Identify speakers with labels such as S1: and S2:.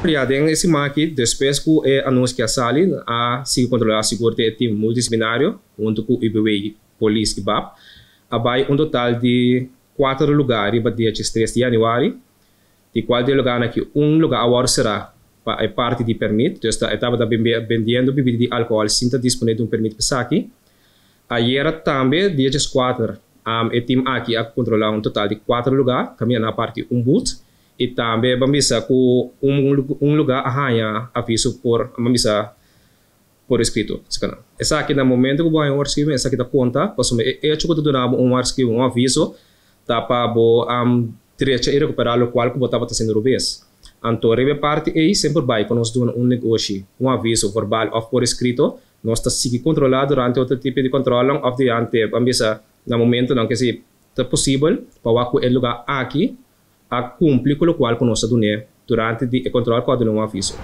S1: Ya den e siman aki, despues ku e anunsio a sali, a sigui kontrolá sigur di e tim multidisiplinario huntu ku UBW, Polis i BAP, a bai un total di kuater lugá riba dia 13 di yanüari, di kual di e lugánan aki un lugá a wòrdu será pa e parti di pèrmit, dus ta e tabata bendiendo bibida di alkohòl sin ta disponé di un pèrmit pa esaki. Ayera tambe, dia 14, e tim aki a kontrolá un total di kuater lugá, kaminda nan a parti un but i tambe ban bisa ku un lugá a haña aviso por, ban bisa, por eskrito. Esaki na momento ku bo haña un waarschuwing, esaki ta konta, pasobra e echo ku ta duna bo un waarschuwing, un aviso, ta pa bo drecha i rekuperá lokual ku bo tabata hasiendo robes. Anto riba e parti ei semper bai ku nos duna un negoshi un aviso verbal òf por eskrito, nos ta sigui kontrolá durante otro tipo di kòntròlnan òf durante, ban bisa, na momentonan ku si ta posibel pa wak ku e lugá aki a kumpli ku lokual ku nos a dun'é durante di e kòntròl ku a duna un aviso.